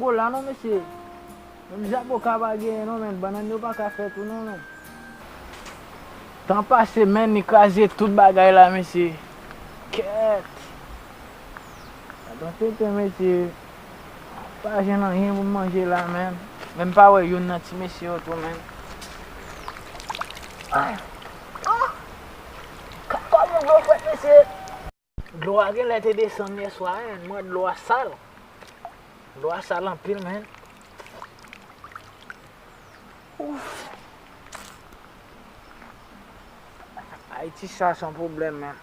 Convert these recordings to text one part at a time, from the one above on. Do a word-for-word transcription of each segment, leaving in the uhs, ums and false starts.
Bon, la non, mesye. Menm zaboka pa genyen non, men. Bannann yo pa ka fè tou non, men. Tan pase, men, li kraze tout bagay la, mesye. Kèt. Adan tenten, mesye. Pa jwenn anyen pou m manje la, men. Men m pa wè youn nan ti mesye yo tou, men. Ah! Ah! Ka-, kòman dlo fèt, mesye? Dlo a genlè te desann yèswa, en. Mwen, dlo a sal. Dlo a sal anpil, men. Ouf. Ayiti sa se yon pwoblèm, men.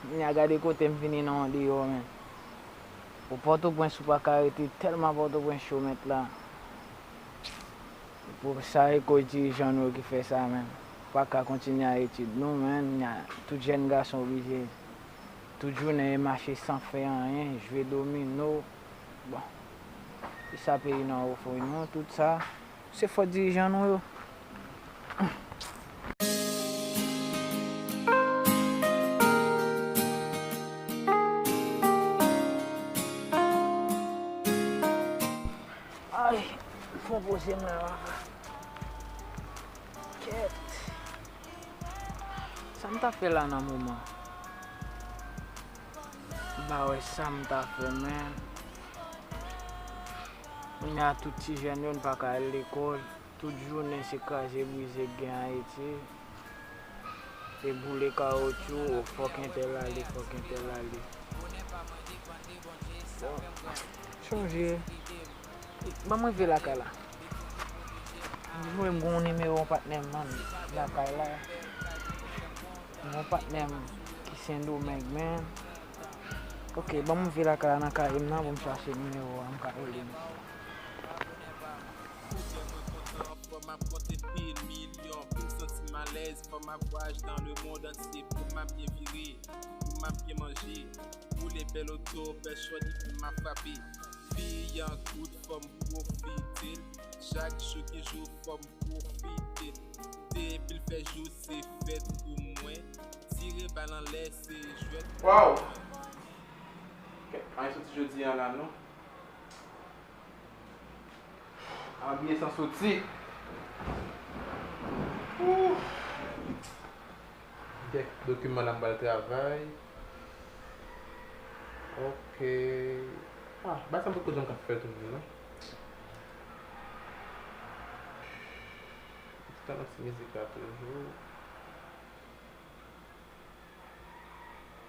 Kounye a gade kote m vini nan andeyò, men. Pou Pòtoprens ou pa ka rete tèlman Pòtoprens cho mèt la. Pou sa e koz dirijan nou yo ki fè sa, men. Pa ka kontinye a etid nou, men. Tout jèn gason oblije tout jounen e mache san fè anyen, jwe domino. Bon, kisa peyi nou an ofri nou, tout sa, se fòt dirijan nou yo. Ay, fon poze m la, papa. Kèt. Sa m ta fè la nan moman? M pa wè sa m ta fè, men. Kounye a tout ti jèn yo, n pa ka al lekòl. Tout jounen se kraze brize k gen Ayiti. Se boule kawotchou, o fòk entèl ale, fòk entèl ale. Bon, chonje. Ban mwen rive lakay la. M jwenn m gon nimewo yon patnè m, man, lakay la. M gon patnè m ki Sendomeng, men. Ok, ban mwen rive lakay la nan kay m nan pou m chache nimewo a, m ka rele m. Fò m ap konte pil milyon pou m santi m alèz. Fò m ap vwayaje dans le monde entier pou m ap byen vire, pou m ap byen manje. Boule bèl oto, bèl chòdi pou m ap frape. Vi an kout, fò m pwofite l. Chak jou ki jou, fò m pwofite l. Depi l fè jou, se fèt pou mwen. Tire bal anlè, se jwèt pou mwen. Waw! Kèt, anyen soti jodi a la, non? Abiye san soti. Ouf. Kèk dokiman la m pral travay. Ok. Ah, bagay sa m poko janm ka fè tou menm, non. Tout tan nan ti mizik la toujou.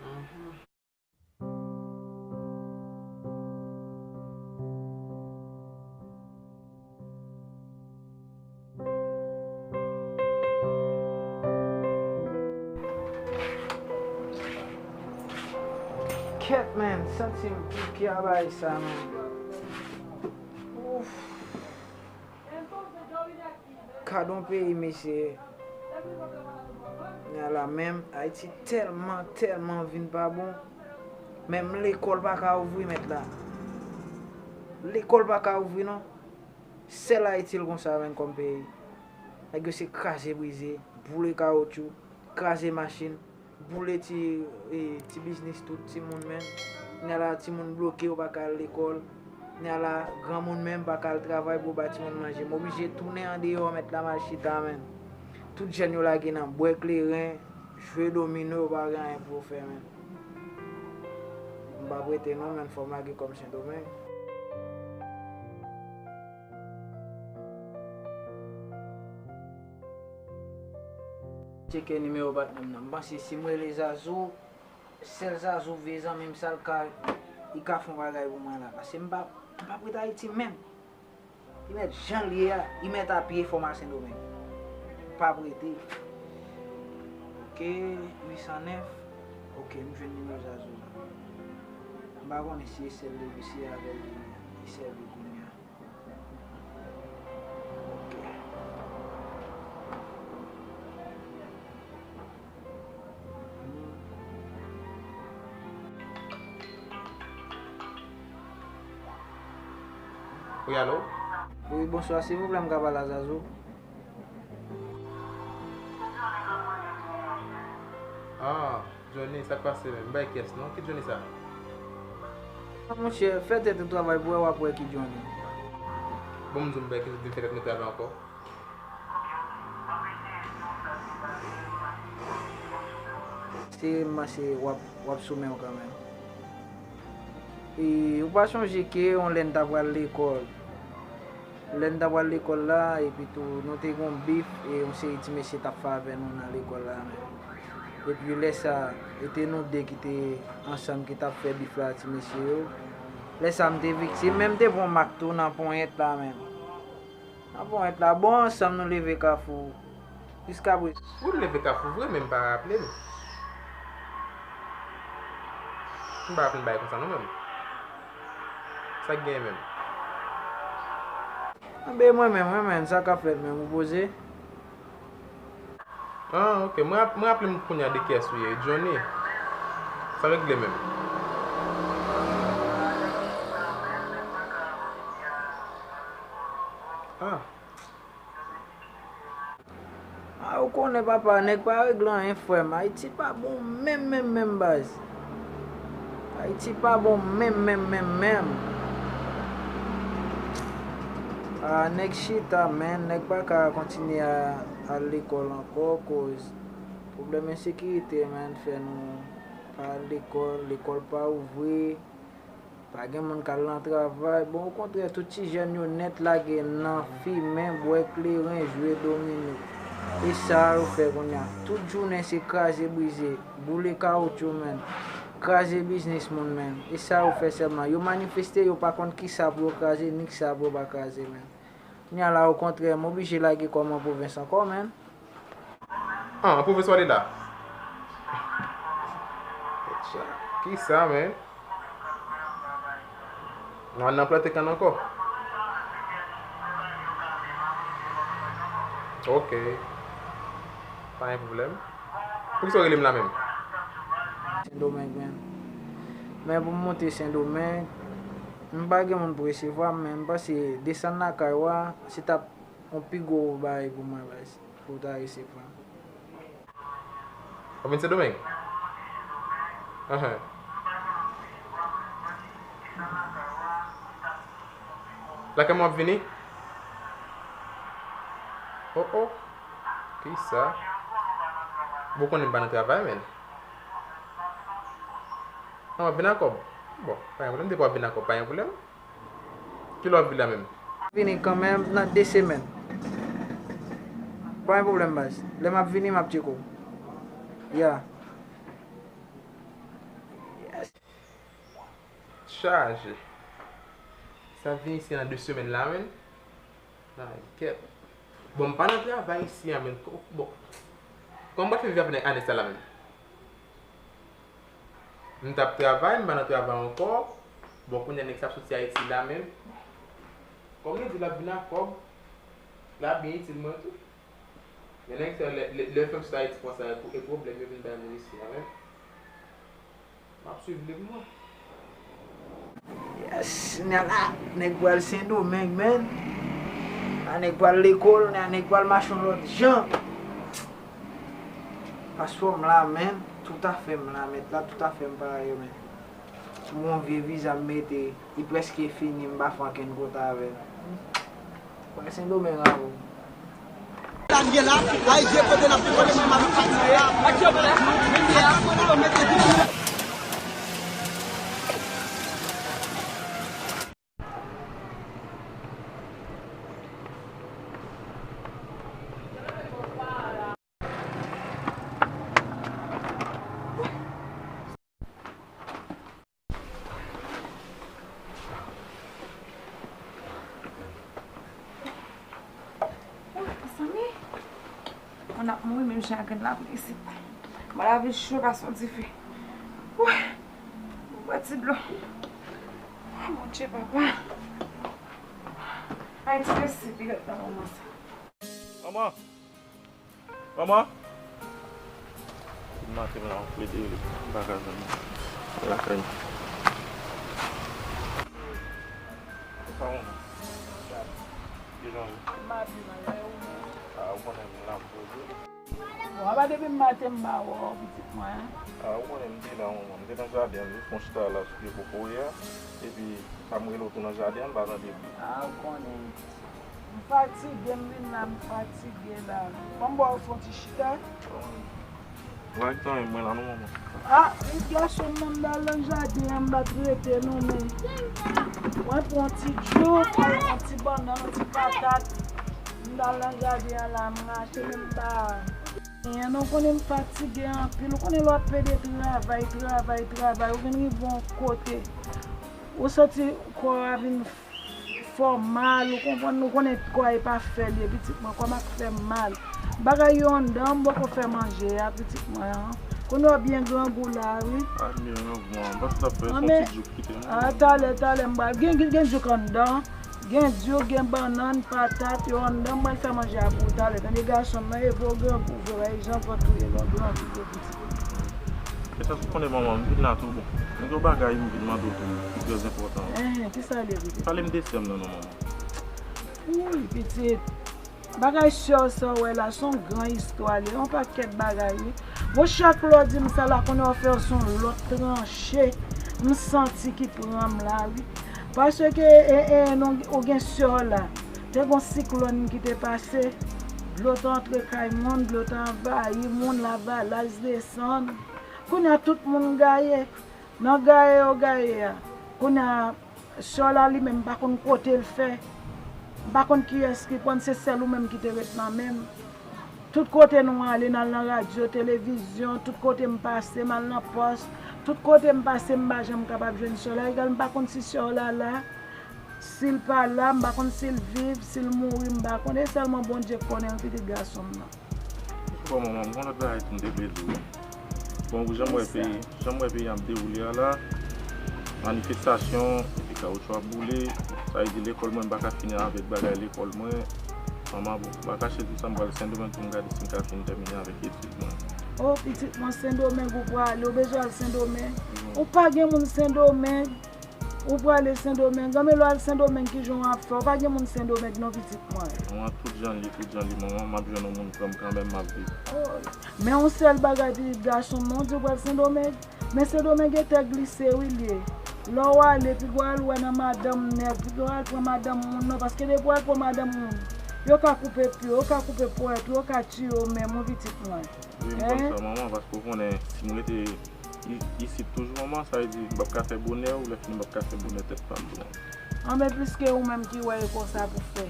Mhm. Kèt, man, santi m pipya bay sa, man. Ouf. Gadon peyi, mesye. Kounye a la menm, Ayiti tèlman, tèlman vin pa bon. Menm lekòl pa ka ouvri, mèt la. Lekòl pa ka ouvri, non. Sèl Ayiti l konsa, menm, kòm peyi. Nèg yo se kraze brize, boule kawotchou, kraze machin. Boule ti, e, ti biznis tout timoun menm. Kounye a la, timoun bloke, yo pa ka al lekòl. Kounye a la, granmoun menm pa ka al travay pou bay timoun manje. M oblije tounen andeyò, mèt la m al chita, menm. Tout jèn yo lage nan bwè kleren, jwe domino, yo pa gen anyen pou yo fè, menm. M p ap rete non, menm, fò m lage kò m Sendomeng. Tcheke nimewo patnè m nan. M panse si m rele Zazou, sèl Zazou, vye zanmi m sa, l ka, li ka fè yon bagay pou mwen la. Paske m pa, m p ap ret Ayiti menm. Li mèt jan l ye a, li mèt a pye, fò m al Sendomeng. M p ap rete. Ok, uit san nèf. Ok, m jwenn nimewo Zazou la. M pa konnen si e sèl li, si e avè l li, li sèvi kounye a. Ok. Wi, alo? Wi, bonswa, silvouplè, m ka pale a Zazou? Ah. Johnny, sa k pase menm? M bay kyès non. Ki Johnny sa? Monchè, fè tèt ou travay pou wè w ap wè ki Johnny. Bon, m di w, m pa gen di m fè tèt mwen travay ankò. Se m panse w ap, w ap sou men w kanmenm. E ou pa sonje ke yon lè n ta pral lekòl. Lè n ta pral lekòl la, epi tou, nou te gen yon bif, e yon seri ti mesye t ap fè avè nou nan lekòl la menm. Epi lè sa, e te nou de ki te ansanm ki t ap fè bif la, ti mesye yo. Lè sa, m te viktim, men m te pran mak tou nan ponyèt la menm. Nan ponyèt la, bon, ansanm nou leve Kafou. Jiskaprezan. Wi, m leve Kafou vre, men m pa raple m. M pa raple m bagay konsa non menm. Sa k genyen menm? Anben mwen menm, mwen menm, sa k ap fèt menm, ou poze? Ah, ok. Mwen rap-, mwen raple m kounye a de kiyès ou ye. Johnny. Sa regle menm. Ah. Ah, ou konnen papa, nèg pa regle anyen frè m. Ayiti pa bon menm, menm, menm baz. Ayiti pa bon menm, menm, menm, menm. Ah, nèg chita, men, nèg pa ka kontinye a, al lekòl ankò, koz pwoblèm ensekirite, men, fè nou pa al lekòl, lekòl pa ouvri. Pa gen moun k al nan travay. Bon, okontrè, tout ti jèn yo nèt lage nan fimen, bwè kleren, jwe domino. E sa yo fè kounye a. Tout jounen se kraze brize, boule kawotchou, menm. Kraze biznis moun, menm. E sa yo fè sèlman. Yo manifeste, yo pa konn kisa pou yo kraze, ni kisa pou yo pa kraze, menm. Kounye a la, okontrè, m oblije lage kò m an pwovens ankò, menm. Ah, an pwofesè w ale la? Kisa, menm? Nou al nan plante kann ankò? Ok. Pa gen pwoblèm. Poukisa w rele m la menm? Sendomeng, menm. Men pou m monte Sendomeng, m pa gen moun pou resevwa m, men m panse desann lakay ou a, se t ap yon pi gwo bagay pou mwen, baz, pou w ta resevwa m. W ap vin Sendomeng? Ahan. Lakay mwen w ap vini? Oh, oh. Kisa? Bon, w konnen m pa nan travay, menm. An, w ap vin ak kòb? Bon, pa gen pwoblèm, depi w ap vin ak kòb, pa gen pwoblèm. Kilè w ap vin la menm? Vini kanmenm nan de semèn. Pa gen pwoblèm, baz. Lè m ap vini, m ap tcheke w. Ya. Yes. Chaje. Sa vini isi nan de semèn la, menm. Ay, kèt. Bon, m pa nan travay isi a, menm. Ko-, bon. Kòman m pral fè viv avèk ane sa la, menm? M t ap travay, m pa nan travay ankò. Bon, kounye a nèg sa ap soti Ayiti la menm. Kòm li di l ap vin ak kòb, l ap byen itil mwen tou. Men nèg sa, lè, lè, lè yo fè m soti Ayiti konsa, e pwoblèm yo vin bay moun isi a menm. M ap swiv li pou mwen. Yes, kounye a la, nèg pral Sendomeng, menm. A nèg pral lekòl, a nèg pral mache yon lòt jan. Paspò m la, menm. Tout afè m la, mèt la, tout afè m pare, menm. M gon vye viza m mete, li prèske fini, m pa fè ankenn kontra avè l. Pral Sendomeng avè w. Sa n gen la, Ayisyen kote n ap vin kote moun ap vin la. Mezanmi, moun ap mouri menm jan ak grenn lapli isit. Mwen lavi cho pa son dife. Woy, mwen bwè ti dlo. Bondye papa. Ayiti resi pi rèd nan moman sa. Manman! Manman! Depi maten m la, m frede, m pa ka jwenn ou. Ou lakay m. Ou pa manman? Kijan ou ye? M pa pi mal, e ou menm? A, ou konnen m la, m poze. Bon, apa depi maten m pa wè w, pitit mwen? A, ou konnen m te la, manman. M te nan jaden an, m jis pran chita la sou pye kokoye a. Epi, sa m rele w tou nan jaden an, m pa tande bri. A, ou konnen. M fatige, m vin la, m fatige la. Ban m ba w fè yon ti chita. Ou pa gentan renmen mwen la non, manman. Ah, pitit gason m nan, m t al nan jaden an, m t ap rete non, men mwen pran yon ti jouk, yon ti bannann, yon ti patat. M t al nan jaden an la, m rache, men m pa. Enyen, non, ou konnen m fatige anpil. Ou konnen lè w ap pede travay, travay, travay, ou vin rive yon kote, ou santi kò a vin fè w mal, ou konprann, ou konnen kò a e pa fè l ye, pitit mwen, kò m ap fè m mal. Bagay yo anndan, m poko fè manje a, pitit mwen, an. Konnen w byen grangou la, wi. Ah, m byen grangou, an. Pase t ap fè, se yon ti jouk kite m. Ah, talè, talè, m pral. Gen, gen, gen jouk anndan. Gen jouk, gen bannann, patat, yo anndan, m pral fè manje a pou ou talè. Tande gason m nan, e vre w grangou, vre, wè, e jan vant ou ye, lè w grangou, vre, pitit. E sa, ou konnen manman, m vin la tou, bon. Gen yon bagay m vin mande w tou, ki trè enpòtan. Enhen, ki sa l ye, pitit? Pale m de sè m nan, non, manman. Wi, pitit. Bagay sè w sa w wè la, se yon gran istwa li ye, yon pakèt bagay wi. Bon, chak lè w di m sa la, konnen w fè w se yon lòt tranche. M santi ki pran m la wi. Paske, e, e, non, ou gen sè w la. Te gon siklòn ki te pase. Dlo te antre kay moun, dlo te anvayi moun, lavalas desann. Kounye a tout moun gaye. Nan gaye yo gaye a. Kounye a, sè w la li menm, m pa konn kote l fè. M pa konn kiyès ki pran l, se sèl ou menm ki te ret nan men m. Tout kote nou ale, n al nan radyo, televizyon, tout kote m pase, m al nan pòs. Tout kote m pase, m pa janm kapab jwenn sè w la. Egal, m pa konn si sè w la la. Si l pa la, m pa konn si l viv, si l mouri, m pa konn. E sèlman Bondye k konnen l, pitit gason m nan. Bon, manman, m gen yon lòt bagay tou m te vle di w. Bon, jan m wè peyi, jan m wè peyi a ap dewoule a la, manifestasyon, epi kawoutchou ap boule, sa vle di lekòl mwen, m pa ka fini avèk bagay lekòl mwen. Manman, bon, m pa kache di sa, m pral Sendomeng pou m gade si m ka fin tèmine avèk etid mwen. O, pitit mwen, Sendomeng ou prale, ou bezwen al Sendomeng? Ou pa gen moun Sendomeng? Ou prale Sendomeng, men lè w al Sendomeng, kijan w ap fè? Ou pa gen moun Sendomeng non, pitit mwen. Mwen, tout jan li, tout jan li, manman, m ap jwenn yon moun pran m kanmenm, m ap viv. Oh, men yon sèl bagay, pitit gason m, ou di w pral Sendomeng? Men Sendomeng gen tè glise, wi, l ye. Lè w ale, piga w al wè nan madanm nèg, piga w al pran madanm moun, non, paske depi w al pran madanm moun, yo ka koupe pye w, yo ka koupe ponyèt ou, yo ka tiye w menm, wi, pitit mwen. Wi, m konn sa, manman, paske w konnen, si m rete I-, isit toujou, manman, sa vle di m p ap ka fè bonè ou, lè fini m p ap ka fè bonè tèt pa m tou. Anben, piske ou menm ki wè e konsa pou fè,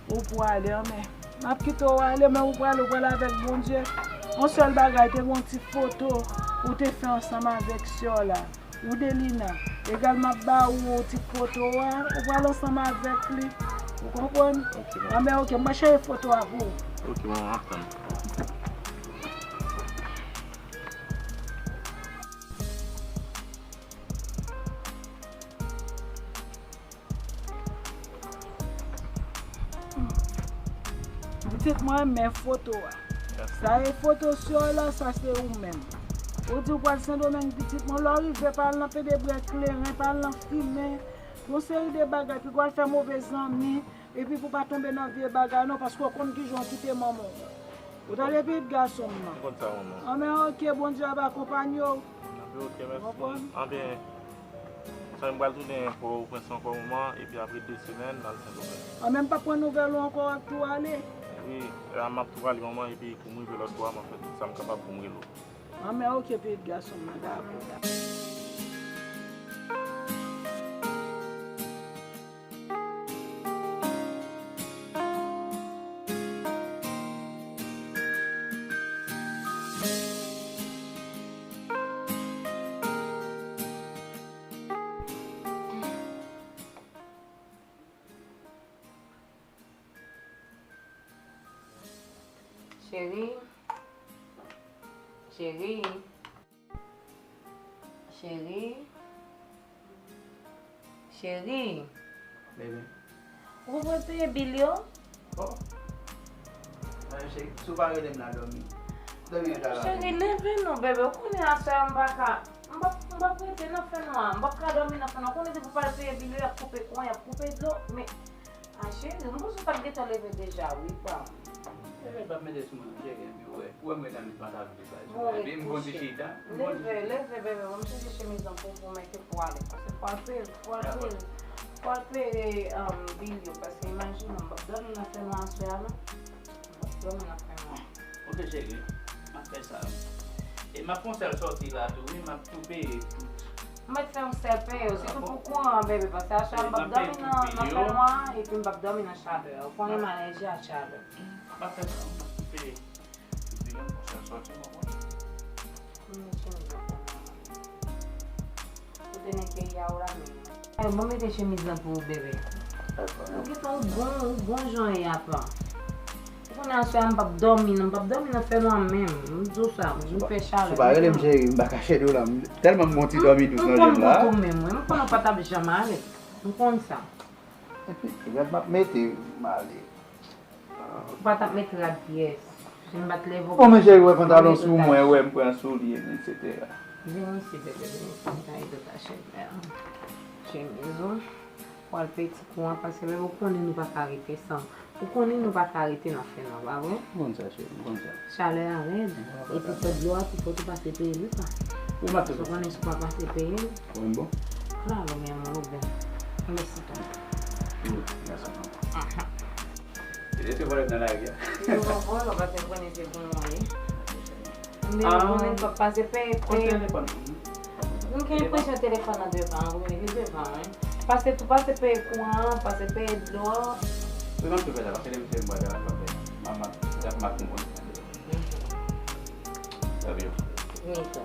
ou prale, anben, m ap kite w ale, men ou prale, ou prale avèk Bondye. Yon sèl bagay, te gen yon ti foto ou te fè ansanm avèk sè w la, Oudelina. Egal, m ap ba ou ti foto a, ou prale ansanm avèk li. Ou konprann? Ok, manman. Anben, ok, m pral chèche foto a pou ou. Ok, manman, m ap tann. Pitit mwen renmen foto a. Sa e foto sè w la, sa se ou menm. Ou di w pral Sendomeng, pitit mwen, lè w rive, pa al nan Pedebrè, Kleren, pa al nan fimen. Yon seri de bagay, piga w al fè move zanmi. Epi pou w pa tonbe nan vye bagay non, paske w konn kijan w kite manman w. Ou tande pitit gason m nan? M konn sa, manman. Anben, ok, Bondye ap akonpanye w. Anben, ok, mèsi. Konprann? Anben, sa m pral tounen Pòtoprens ankò, manman, epi apre de semèn, n al Sendomeng. Anben, m p ap pran nouvèl ou ankò, w ap tou ale? Wi, la m ap tou ale, manman, epi pou m rive lòt bò a, m ap fè tout sa m kapab pou m rele w. Anben, ok, pitit gason m nan, dakò, dakò. Cheri, cheri, cheri, cheri. Bebe. Ou pral peye bil yo? Oh. Mwen, cheri, si w pa rele m la dòmi. Dòmi yo ta la. Cheri, leve non, bebe. Ou konnen aswè a m pa ka, m p ap, m p ap rete nan fènwa. M p ap ka dòmi nan fènwa. Ou konnen depi w pral peye bil yo, y ap koupe kouran, y ap koupe dlo. Men, a cheri, m panse w t ap gentan leve deja, wi, pa m. Bebe, pa mete sou mwen non, cheri, epi w wè. Ou wè m ret nan lit pantalon deja. Bon, epi m konn ti chita. Leve, leve, bebe, ban m chèche chemiz lan pou ou, pou mete pou ale. Paske fwa anpil, fwa anpil. Fò l peye, um, bil yo, paske imajine w, m p ap dòmi nan fènwa aswè a, non. M p ap dòmi nan fènwa. Ok, cheri, m ap fè sa. E m ap fè yon sèl sòti la tou, wi, m ap tou peye tout. M mèt fè yon sèl peye, sitou pou kouran an, bebe, paske aswè a m p ap dòmi nan, nan fènwa, epi m p ap dòmi nan chalè. Ou konnen m alèji a chalè. M ap fè sa, m ap tou peye. Epi yon sèl sòti, w konprann? Mwen chanje pou mwen. Kote nèg peyi a ou la menm? Ay, bon, mete chemiz lan pou ou, bebe. Ou gentan ou bon, ou bon jan e apa. Ou konnen aswè a m p ap dòmi, non, m p ap dòmi nan fènwa menm. M di w sa, m fè chalè. Sou pa rele m cheri, m pa kache di w la. M tèlman m gon ti dòmi dous nan je m la. M konn ou menm, wi. M konnen w pa t ap janm ale. M konn sa. Epi, gad m ap mete, m ale. Ou pa t ap met rad pyès. Si m pa t leve w. Bon, men cheri, wè pantalon sou mwen, wè m pran soulye m, etsetera. Vin isi, bebe, vin isi, m ta ede w tache chemiz ou. Pou al peye ti kouran, paske bebe, ou konnen nou pa ka rete san. Ou konnen nou pa ka rete nan fènwa, pa vre? M konn sa, cheri, m konn sa. Chalè a rèd. Epi fè dlo a, tou fò tou pase peye l, wi pa. Ou konnen si w pa pase peye l. Ou menm bon? Klalo, mi amor, ou bon. Mèsi, tonton. Mèsi, tonton. Aha. E de se vòlè nan lari a. Yo, bon, vòlè, paske m konnen se bon, wi. Men, ah, bon, men, pase pe, pe. Kote telefòn? M gen enpresyon telefòn nan devan, wi, li devan, wi. Pase tou, pase peye kouran, pase peye dlo. Wi, m ap tou fè sa, paske depi se mwen, m ap fè. M ap, m ap, m ap konprann. Sa byen. Wi, sa.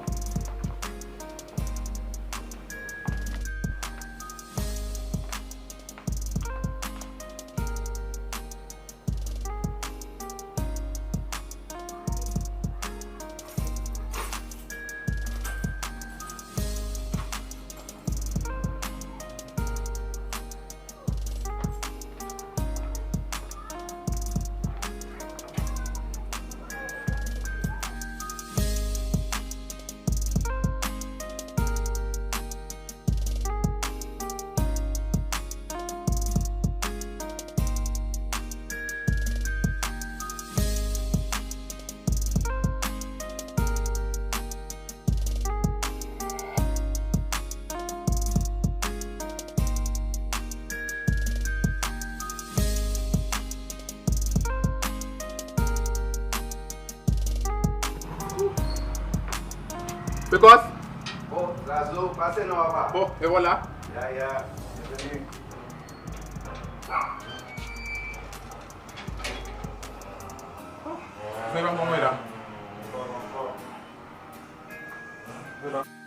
Pekòs! Oh, Zazo, pase non, papa. Bon, e vwala. Ya, ya. Byenveni. Zè pa bon mwen la.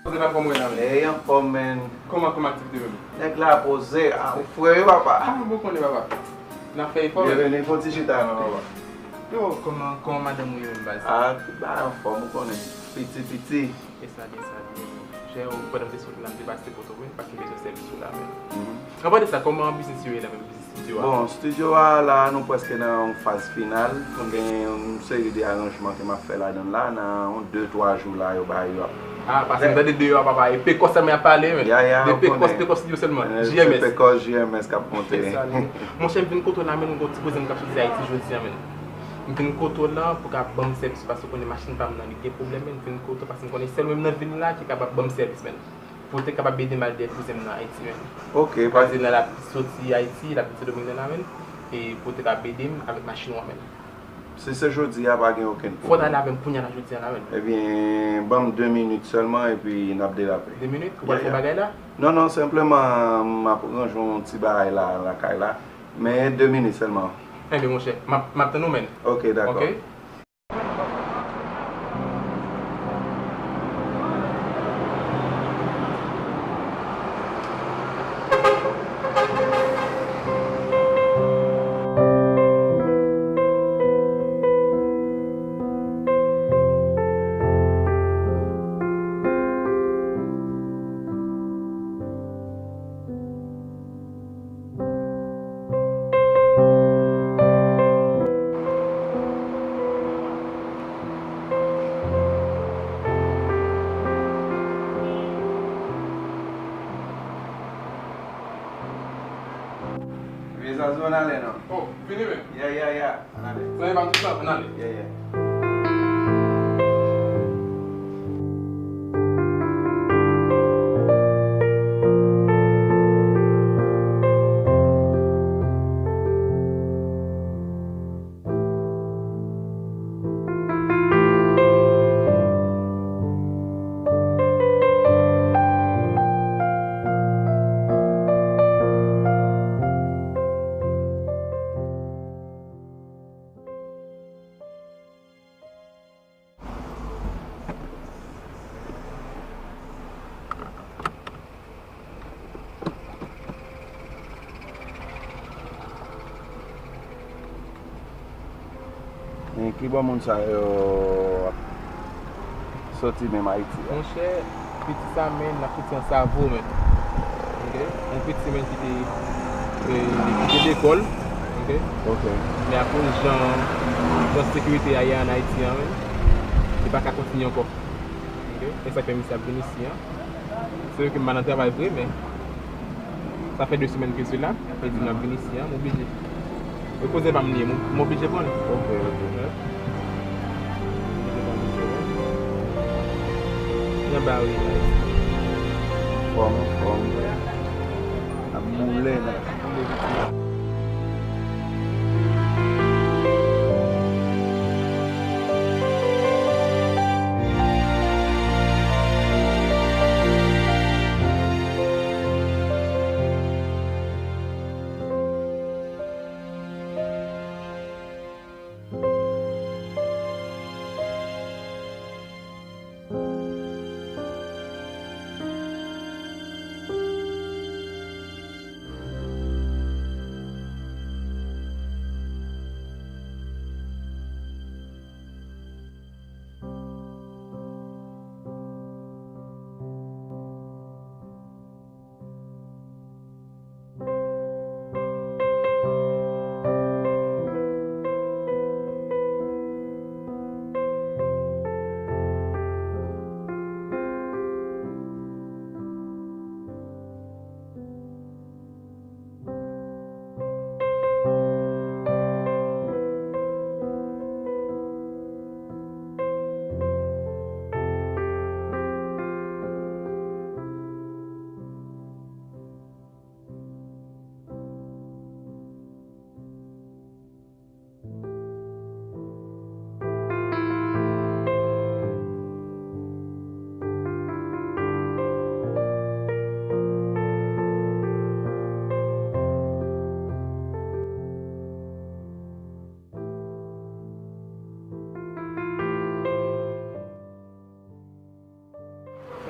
Zè pa bon mwen la, men. Ey, anfòm, men. Kòman, kòman aktivite yo menm? Nèg la poze, a, ou fre wi, papa. Ah, bon konnen, papa. N ap fè efò, men. Byenveni, fon ti chita non, papa. Yo, kòman, kòman madanm ou ye menm, baz? Ah, tout bagay anfòm, ou konnen. Piti, piti. E sa, byen sa, byen. Jè, ou, pandan m te sot la, m te pase Pòtoprens, paske m bezwen sèvis ou la, men. Mhm. Anpale de sa, kòman biznis yo ye la menm? Bon, estidyo a la, nou prèske nan yon faz final. Nou gen yon seri de aranjman ke m ap fè ladan l la. Nan yon de, twa jou la, yo ba yo ap. Ah, paske m tande de yo a papa, e Pekòs sèlman y ap pale, men. Ya, ya, de Pekòs, Pekòs estidyo sèlman. J M S. Pekòs, J M S k ap monte. Monchè, m vin kote w la, men, m gon ti koze m k ap soti Ayiti jodi a, men. M vin kote w la pou ka ban m sèvis, paske w konnen machin pa m nan, li gen pwoblèm, men. M vin kote w paske m konnen sèl mwen nan vil la ki kapab ban m sèvis, men. Pou te kapab ede m al dèyè kouzen m nan Ayiti menm. Ok, pa. Kouzen nan l ap soti Ayiti, l ap vin Sendomeng nan la menm, e pou te kapab ede m avèk machin ou an menm. Si se jodi a, pa gen okenn pwoblèm. Fò w ta la avè m kounye a la jodi a la menm. Ebyen, ban m de minit sèlman, epi n ap derape. De minit? Ou pral fè yon bagay la? Non, non, senpleman, m ap ranje yon ti bagay la, lakay la. Men de minit sèlman. Enben, monchè, m ap, m ap tann ou menm. Ok, dakò. Ok. Vye Zazo, ann ale non. Oh, fini men? Yeah, yeah, yeah. Ann ale. Zanmi pa m tout tan, ann ale. Yeah, yeah. Men ki bò moun sa yo ap soti menm Ayiti a? Monchè, piti sa, men, l ap soti an Savo, men. Ok? Yon piti, men, ki te, e, ki te lekòl. Ok? Ok. Men akoz jan, jan sekirite a ye an Ayiti an, men, li pa ka kontinye ankò. Ok? E sa k fè misye ap vin isi an. Se vre ke m pa nan travay vre, men sa fè de semèn ke sela, e di m ap vin isi an, m oblije. E kouzen pa m li ye, m, m oblije pran l. Ok, ok. Wi. M oblije pran misye, wi. Jan bagay yo ye la isi. Anfòm, anfòm. N ap boule, n ap boule vit.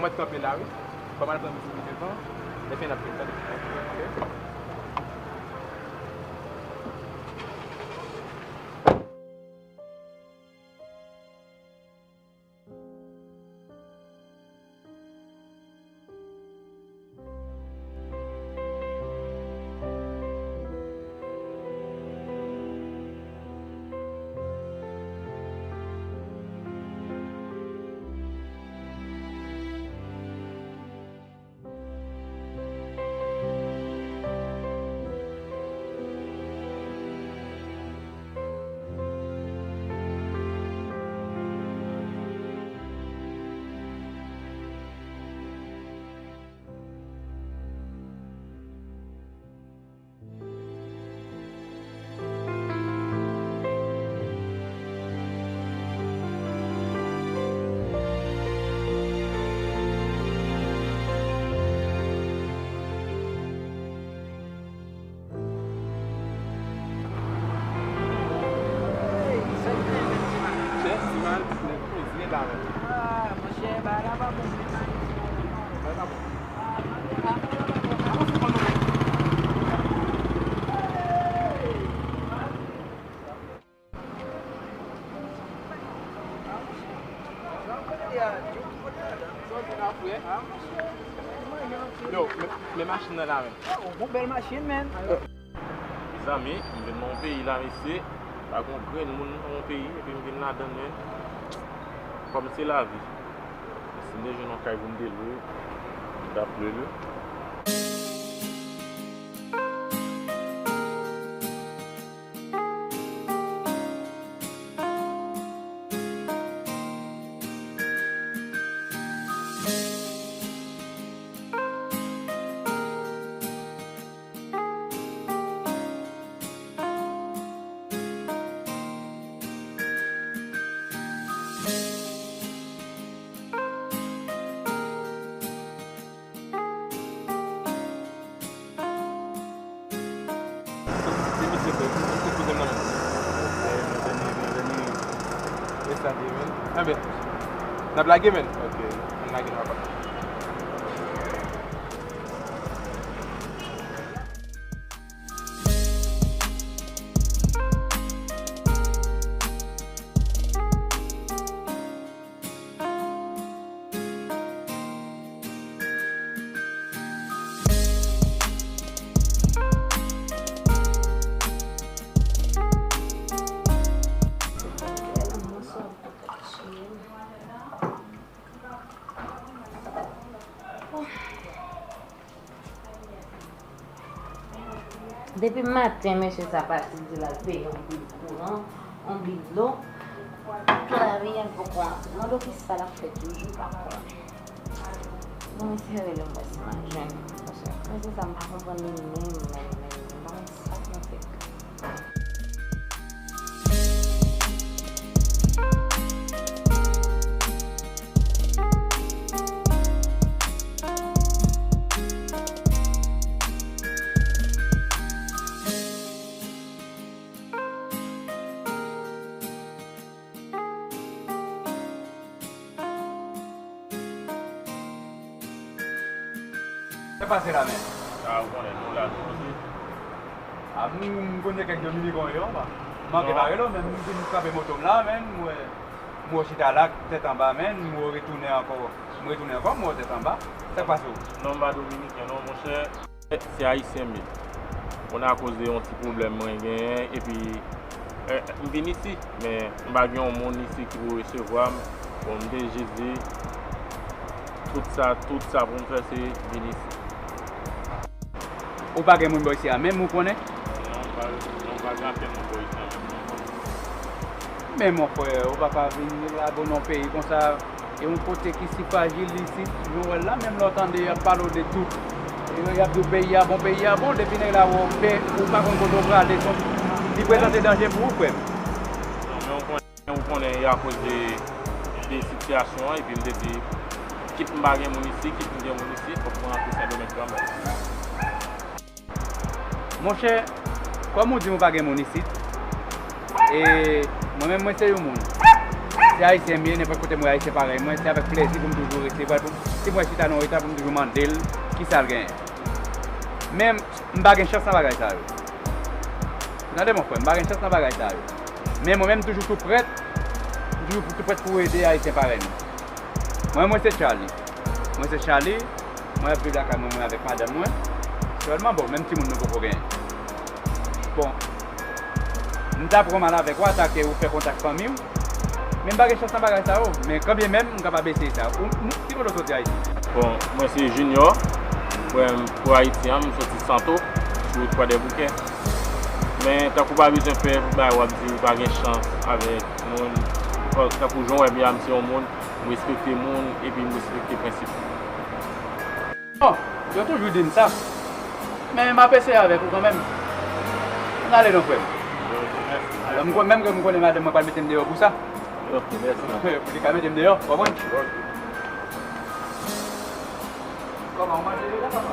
Ou mèt kanpe la, wi. Fò m al pran misye pi devan. Lè fini n ap vin, tande. Ok. Monchè, ti mal, nèg koze la menm. Ah, monchè, bagay la pa bon. Bagay pa bon. Yo, men, men machin nan la menm. Oh, gon bèl machin, man. Mezanmi, m vin nan yon peyi la, mesye. Pa gon grenn moun nan yon peyi, epi m vin ladann, men. Kòm se lavi. Si m te jwenn yon kay pou m te lwe, m t ap lwe l wi. Se misye, se misye kouzen m nan men. Ok, mezanmi, mezanmi. E sa li ye, men. Enben, n ap lage, men. Ok. Ann lage, nou ap pale. Depi maten, mesye sa pati, di l al peye yon bil kouran, yon bil dlo. Tout lavi a, l poko antre. Mande w ki sa l ap fè toujou, pa konnen. Bon, mesye rele m wè si m a jwenn. Paske mesye sa, m pa konprann li menm, menm, menm, menm. M pa konn sa k nan tèt li. Sa pase la, men? A, ou konnen, nou la, nou kote. A, m, m konn gen kèk dominiken yo, pa. M manke pare lò, men m vin kanpe moto m la, men m wè, m wè w chita la, tèt anba, men m wè w retounen ankò. M retounen ankò, m wè w tèt anba. Sa k pase w? Non, m pa dominiken, non, monchè. Se ayisyen m ye. Bon, akoz de yon ti pwoblèm mwen genyen, epi, eh, m vin isi, men m pa gen yon moun isi ki pou resevwa m. Bon, m te jis di, tout sa, tout sa pou m fè, se vin isi. Ou pa gen moun bò isi a menm, ou konnen? Non, m pa, non, m pa gen ankenn moun bò isi a menm, non. Men mon frè, ou pa ka vin lago nan peyi konsa. E yon kote ki si frajil isit, nou wè l la, menm lè w tande y ap pale w de tout. E y ap di w peyi a bon, peyi a bon, depi nèg la wè w pè, ou pa konn kote w prale, li prezante danje pou ou, frè m. Non, men ou konnen, ou konnen e akoz de, de sitiyasyon an, epi m te di, kit m pa gen moun isit, kit m gen moun isit, fòk mwen rantre Sendomeng kanmenm. Monchè, kòm ou di m ou pa gen moun isit, e mwen menm mwen se yon moun. Se ayisyen m ye, nenpòt kote m wè ayisyen parèy mwen, se avèk plèzi pou m toujou resevwa l, pou m, si m wè l chita nan yon eta, pou m toujou mande l kisa l genyen. Men m pa gen chans nan bagay sa yo. Tande mon frè, m pa gen chans nan bagay sa yo. Men mwen menm m toujou tou prèt, m toujou tou prèt pou ede ayisyen parèy nou. Mwen, mwen se Charlie. Mwen se Charlie. Mwen ap viv lakay mwen, mwen avèk madanm mwen. Sèlman, bon, menm timoun nou poko genyen. Bon, m ta pran mal avèk ou, atake ou, fè kontak fanmi w. Men m pa gen chans nan bagay sa yo. Men kanbyen menm, m kapab eseye sa. Ou, nou, ki kote w soti Ayiti? Bon, mwen se Junior. Mwen, pou Ayiti an, m soti Santo, sou wout Kwadèboukè. Men, tankou w pa bezwen pè pou bagay w ap di, ou pa gen chans avèk moun. Tankou jan w wè m ye a, m se yon moun. M respekte moun epi m respekte prensip. Bon, yo toujou di m sa. Men m ap eseye avèk ou kanmenm. Ann ale non, frè m. Alò, m konn, menm ke m konnen madanm mwen pral mete m deyò pou sa. Ok, mèsi. Pou li ka mete m deyò, w konprann? Ok. Kòman, ou manje deja, papa?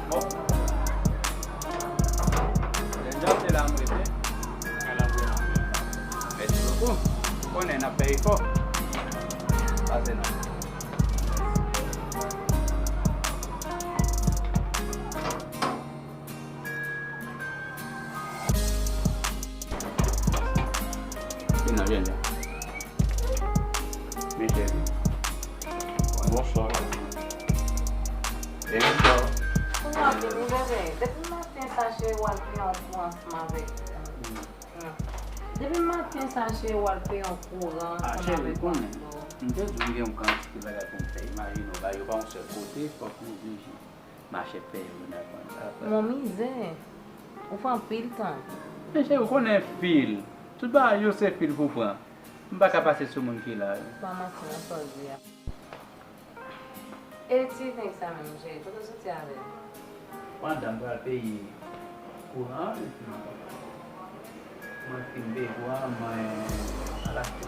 Bon. Jènjan, se la m rete. Mèsi bokou. Ou konnen n ap fè efò. Pase non. Vin nan, vin nan. Mesye. Bonswa. E bonswa. Kounya vini, bebe. Depi maten sa, cheri, w al peye yon kou ansanm avèk. Depi maten sa, cheri, w al peye yon kouran ansanm avèk Wando. M te di w m gen yon kantite bagay pou m fè. Imajine w, bagay yo pa yon sèl kote, fòk m oblije mache peye yo nan kòn sa. Mon mizè, ou fè anpil tan. Men cheri, ou konnen fil. Tout bagay yo se fil pou pran. M pa ka pase sou moun ki la yo. Pa manti nan sa w di a. E ti nèg sa menm, cheri, kote w soti avè l? Pandan m pral peye kouran an, epi mwen fin peye kouran an, mwen al achte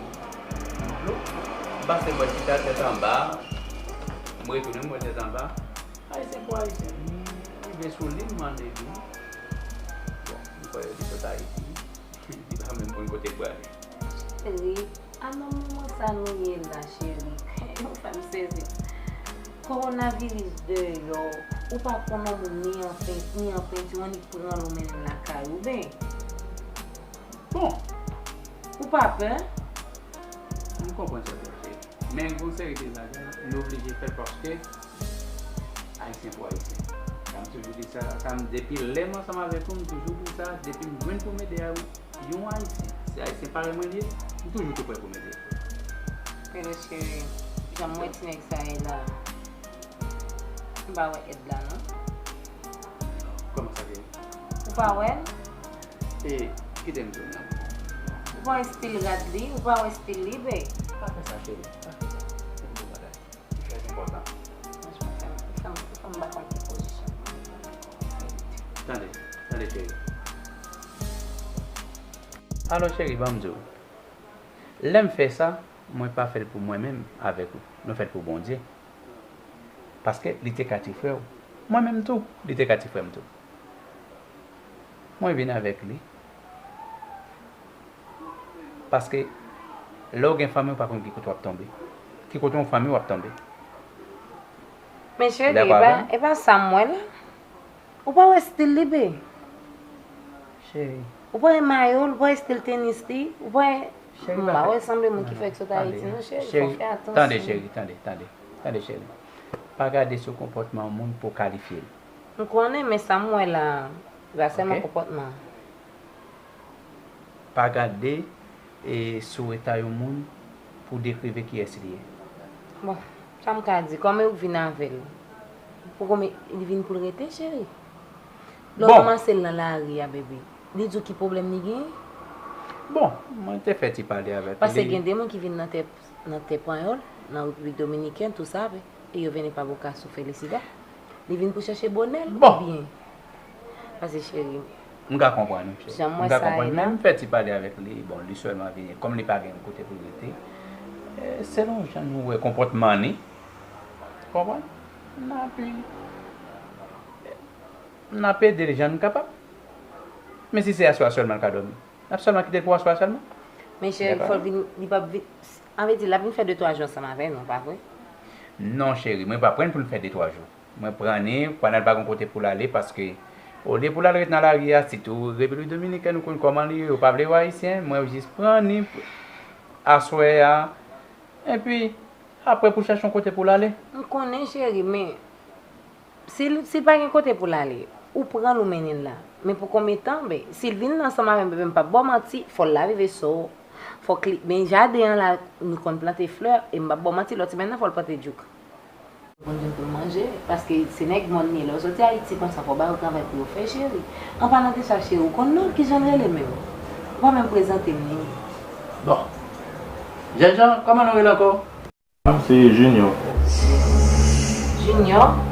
dlo. M pase bwè ti ta tèt anba, m retounen m bwè tèt anba. Ayisyen pou Ayisyen. M rive sou li, m mande li. Bon, m kwè li sot Ayiti. Li pa menm konn kote l prale. Cheri, a nan moman sa nou ye la, cheri, ou fè m sezi. Kowonaviris deyò, ou pa konn yon moun ni an pen-, ni an penti, ou annik pran l ou mennen l lakay ou, ben. Bon. Ou pa pè? M konprann sa w di a, cheri. Men gen yon seri de bagay, nou oblije fè l paske Ayisyen pou Ayisyen. Sa m toujou di sa, sa m, depi lè m ansanm avèk ou, m toujou di sa, depi m jwenn pou m ede a, yon Ayisyen, se Ayisyen parèy mwen li ye, m toujou tou prè pou m ede. Pero cheri, jan m wè ti nèg sa ye la, m pa wè èd la non. Kòman sa, cheri? Ou pa wè l? E, kite m di w nan. Ou pa wè stil rad li, ou pa wè stil li, bèy? Pa fè sa, cheri, pa fè sa. Se yon bon bagay. Li trè enpòtan. Franchman, fè m, fè m, fè m ba kòm pwopozisyon. Tande, tande, cheri. Alò, cheri, ban m di w. Lè m fè sa, mwen pa fè l pou mwen menm avèk ou. Mwen fè l pou Bondye. Paske li te ka ti frè w. Mwen menm tou, li te ka ti frè m tou. Mwen vin avèk li. Paske lè w gen fanmi, w pa konn ki kote w ap tonbe. Ki kote yon fanmi w ap tonbe. Men cheri, e pa, e pa sa m wè la. Ou pa wè stil li, bèy? Cheri. Ou pa wè mayo l, ou pa wè stil tenis li, ou pa wè... Cheri, m pa wè sanble moun ki fèk sot Ayiti non, cheri, fò w fè atansyon. Tande, cheri, tande, tande. Tande, cheri. Pa gade sou konpòtman yon moun pou w kalifye l. M konnen, men sa m wè la, se pa sèlman konpòtman. Pa gade, e, sou eta yon moun pou w dekrive kiyès li ye. Bon, sa m ka di, kòman ou vin avè l? Pou kòman li vin pou l rete, cheri? Lè w ranmase l nan lari a, bebe, li di w ki pwoblèm li genyen? Bon, mwen te fè ti pale avèk li. Paske gen de moun ki vin nan tè, nan tè panyòl, nan Repiblik Dominikèn, tou sa, e yo vini pa boka sou felisida. Li vin pou chèche bonè l oubyen? Paske cheri, m ka konprann, wi, cheri. Jan m wè sa ye la. M ka konprann, men m fè ti pale avèk li. Bon, li sèlman vini. Kòm li pa gen kote pou l rete, e, selon jan nou wè konpòtman li, konprann? N ap, n ap ede l jan n kapab. Men si se aswè a sèlman l ka dòmi, n ap sèlman kite l pou aswè a sèlman. Men cheri, fò l vin, li p ap vin, an vle di, l ap vin fè de twa jou ansanm avè nou, pa vre? Non, cheri, mwen pa pran l pou n fè de twa jou. Mwen pran li, pandan l pa gen kote pou l ale, paske olye pou l al ret nan lari a, sitou Repiblik Dominikèn, ou konn kòman li ye, yo pa vle wè Ayisyen, mwen jis pran li aswè a, epi apre pou chache yon kote pou l ale. M konnen, cheri, men si l, si l pa gen kote pou l ale, ou pran l, ou mennen l la. Men pou konbyen tan, ben, si l vin ansanm avè m, bebe, m p ap ba w manti, fò l lave veso, fòk li, men jaden an la, nou konn plante flè, e m p ap ba w manti, lòt semèn nan, fò l plante djouk. Pou nou jwenn pou nou manje, paske se nèg mòn li ye. Lè yo soti Ayiti konsa, fò ba yo travay pou yo fè, cheri. An palan de sa, cheri, ou konn non ki jan l rele menm? Ou pa menm prezante m li. Bon. Jènjan, kòman nou rele ankò? Mwen se Junior. Junior?